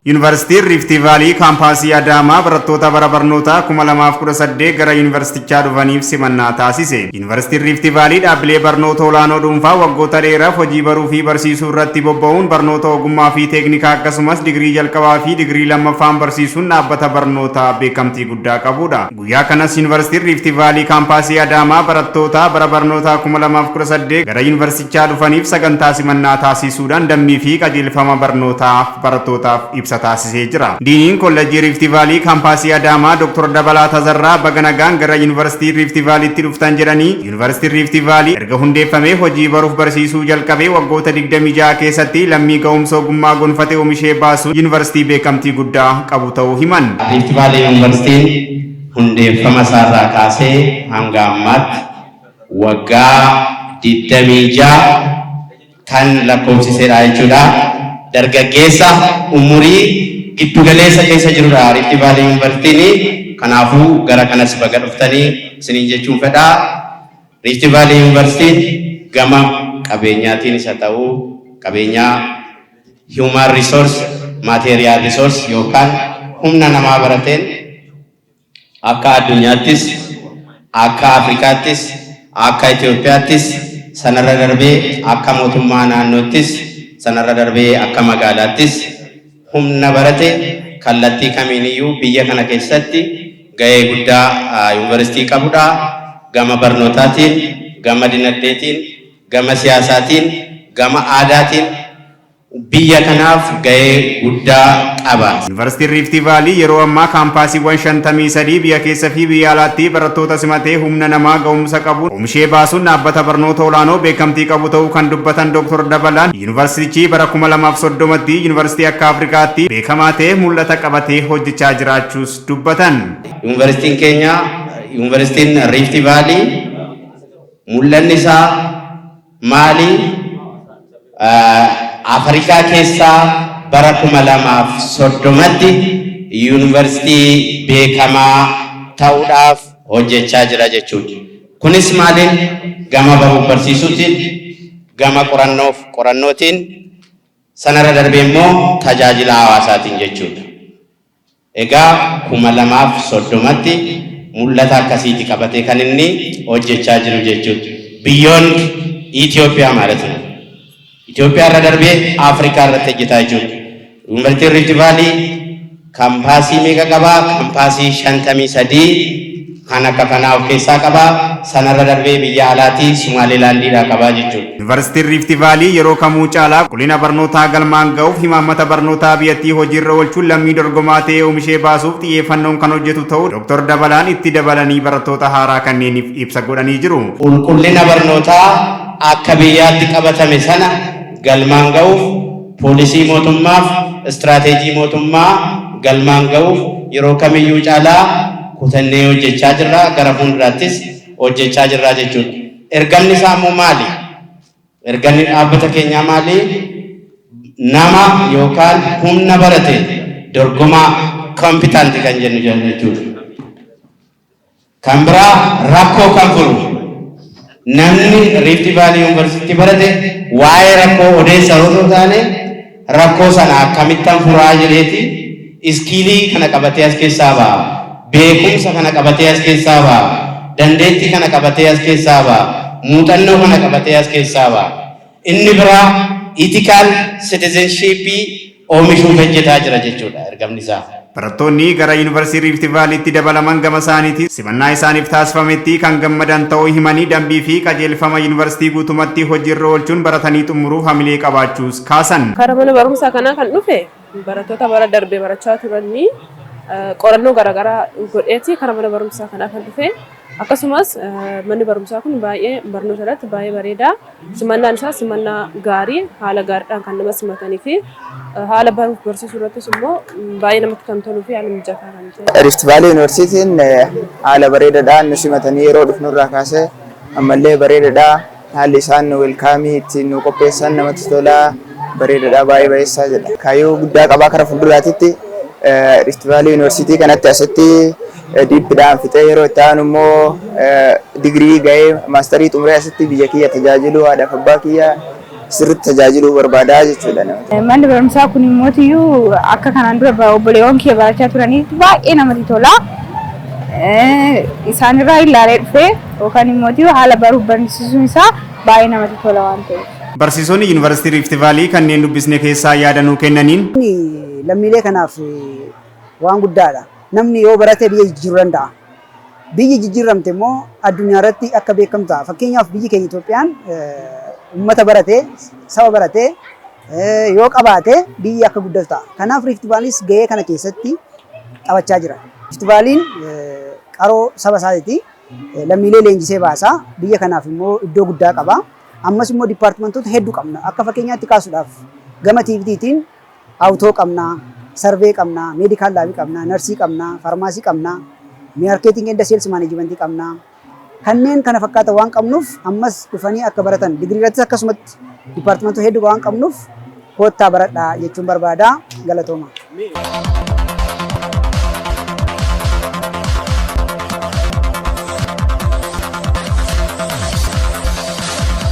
Yuunivarsiitiin Riiftii Vaalii kaampaasii Adaamaa barattoota bara barnootaa 2018 gara yuunivarsiitichaa dhufaniif simannaa taasise. Yuunivarsiitiin Riiftii Vaalii dhaabbilee barnoota olaanoo dhuunfaa waggoota dheeraaf hojii baruu fi barsiisuu irratti bobba'uun barnoota ogummaa fi teeknikaa akkasumas digirii jalqabaa fi digirii lammaffaan barsiisuun dhaabbata barnootaa beekamtii guddaa qabudha. Guyyaa kanas Yuunivarsiitiin Riiftii Vaalii kaampaasii Adaamaa barattoota bara barnootaa 2018 gara yuunivarsiitichaa dhufaniif sagantaa simannaa taasisuudhaan dambii fi qajeelfama barnootaaf barattootaaf ibsa taasisee jira. Diiniin Kollejjii Riiftii Vaalii kaampaasii Adaamaa Dr. Dabalaa Tazarraa baga nagaan gara Yuunivarsiitii Riiftii Vaaliitti dhuftan jedhanii, Yuunivarsiitiin Riiftii Vaalii erga hundeeffamee hojii baruuf barsiisuu jalqabee waggoota 26 keessatti lammii ga'umsa ogummaa gonfate oomishee baasuun yuunivarsiitii beekamtii guddaa qabu ta'uu himan. Riiftii Vaalii Yuunivarsiitiin hundeeffama isaarraa kaasee hanga ammaatti waggaa 26 kan lakkoofsisedha jechuudha. Dargaggeessa umurii giddugaleessa keessa jirudha Riiftii Vaalii Yuunivarsiitiin. Kanaafuu gara kanas baga dhuftanii isiniin jechuun fedha. Riiftii Vaalii Yuunivarsiitiin gama qabeenyaatiin isa ta'uu qabeenyaa human resource, material resource yookaan humna namaa barateen akka addunyaattis, akka Afrikaattis, akka Itoophiyaattis, sanarra darbee akka mootummaa naannoottis, sanarra darbee akka magaalaattis humna barate kallattii kamiiniyyuu biyya kana keessatti gahee guddaa yuunivarsiitii qabudha. Gama barnootaatiin, gama dinagdeetiin, gama siyaasaatiin, gama aadaatiin biyya kanaaf gahee guddaa qaba. Yuunivarsiitiin Riiftii Vaalii yeroo ammaa kaampaasiiwwan 53 biyya keessa fi biyya alaatti barattoota simatee humna namaa ga'umsa qabu oomishee baasuun dhaabbata barnoota olaanoo beekamtii qabu ta'uu kan dubbatan Dr. Dabalaan, yuunivarsiitichi bara 2030tti yuunivarsiitii akka Afrikaatti beekamaa ta'e mul'ata qabatee hojjechaa jiraachuus dubbatan. Yuunivarsiitiin keenya, Yuunivarsiitiin Riiftii Vaalii, mul'anni isaa maali? Afrikaa keessaa bara 2030tti yuunivarsiitii beekamaa ta'uudhaaf hojjechaa jira jechuudha. Kunis maaliin? Gama baruuf barsiisuutiin, gama qorannoof qorannootiin, sanarra darbee immoo tajaajila hawaasaatiin jechuudha. Egaa 2030tti mul'ata akkasiiti qabatee kan inni hojjechaa jiru jechuudha. Beyond Itoophiyaa ማለት ነው። Itoophiyaa irra darbee Afrikaa irratti hojjetaa jechuudha. Yuunivarsiitiin Rift Vaalii kaampaasii meeqa qabaa? Kaampaasii 53 kan akka kanaa of keessaa qabaa. Sanarra darbee biyya alaatii Sumaaleelaandiidhaa qabaa jechuudha. Yuunivarsiitiin Riiftii Vaalii yeroo kamuu caalaa qulqullina barnootaa galmaan ga'uuf imaammata barnootaa biyyattii hojiirra oolchuun lammii dorgomaa ta'ee oomishee baasuuf xiyyeeffannoon kan hojjetu ta'uu Dr. Dabalaan itti dabalanii barattoota haaraa kanneeniif ibsa godhanii jiru. Qulqullina barnootaa akka biyyaatti qabatame sana galmaan ga'uuf, poolisii mootummaaf istiraateejii mootummaa galmaan ga'uuf yeroo kamiyyuu caalaa kutannee hojjechaa jirra, gara fuulduraattis hojjechaa jirra jechuudha. Ergamni isaa immoo maali? Ergamni dhaabbata keenyaa maali? Nama yookaan humna barate dorgomaa, competent kan jennu jechuudha. Kan biraa rakkoo kan furu. Namni Rift Valley University barate waa'ee rakkoo odeessa osoo taane, rakkoo sana akkamittan furaa jedheeti skill kana qabatee as keessaa ba'a. Beekumsa kana qabatee as keessaa ba'a. Dandeettii kana qabatee as keessaa ba'a. Muuxannoo kana qabatee as keessaa ba'a. Inni biraa ethical citizenship oomishuuf hojjetaa jira jechuudha ergamni isaa. Barattoonni gara Yuunivarsiitii Riifti Vaaliitti dabalaman gama isaaniitiin simannaa isaaniif taasifametti kan gammadan ta'uu himanii, dambii fi qajeelfama yuunivarsiitii guutumatti hojiirra oolchuun baratanii xumuruuf hamilee qabaachuus kaasan. Karaa mana barumsaa kanaa kan dhufe barattoota bara darbe barachaa turanii qorannoo garaagaraa godheeti karaa mana barumsaa kanaa kan dhufe. Akkasumas manni barumsaa kun baay'ee barnoota irratti baay'ee bareeda. Simannaan isaa simannaa gaarii, haala gaariidhaan kan nama simatanii fi haala baruuf barsiisuu irrattis immoo baay'ee namatti kan toluu fi haala mijataa kan ta'e. Rift Valley Yuunivarsiitiin haala bareedaadhaan nu simatanii yeroo dhufnu irraa kaasee ammallee bareedaadha. Haalli isaan nu welcome ittiin nu qopheessan namatti tola, bareedaadha, baay'ee bareessaa jedha. Kaayyoo guddaa qabaa kara fuulduraatitti. Rift Valley Yuunivarsiitii kanatti asitti diippiidhaan fixee, yeroo itti aanu immoo digirii gahee maastarii xumuree asitti biyya kiyya tajaajiluu, haadhaaf abbaa kiyya sirriitti tajaajiluu barbaadaa jechuudha. Manni barumsaa kun immootiyyuu akka kanaan dura obboleewwan kiyya barachaa turaniif baay'ee namatti tola. Isaanirraa ilaalee dhufee yookaan immootiyyuu haala baruuf barsiisuun isaa baay'ee namatti tola waan ta'eef. Barsiisonni Yuunivarsiitii Rift Valley kanneen dubbisne keessaa yaada nuu kennaniin, Lammiilee kanaaf waan guddaadha. Namni yoo barate biyya jijjiiruu danda'a. Biyyi jijjiiramte immoo addunyaa irratti akka beekamtu ta'a. Fakkeenyaaf, biyyi keenya Itoophiyaan uummata barate, saba barate yoo qabaate biyyi akka guddatu ta'a. Kanaaf Rift Valleys gahee kana keessatti taphachaa jira. Rift Valleyn qaroo saba isaatiiti. Lammiilee leenjisee baasa. Biyya kanaaf immoo iddoo guddaa qaba. Ammas immoo dipaartimentoota hedduu qabna. Akka fakkeenyaatti kaasuudhaaf, gama TVETtiin auto qabna, survey qabna, medical labii qabna, narsii qabna, pharmacy qabna, marketing and sales managementii qabna. Kanneen kana fakkaatan waan qabnuuf, ammas dhufanii akka baratan, digirii irrattis akkasumatti dipaartimentoota hedduu waan qabnuuf, koottaa baradhaa jechuun barbaada. Galatooma.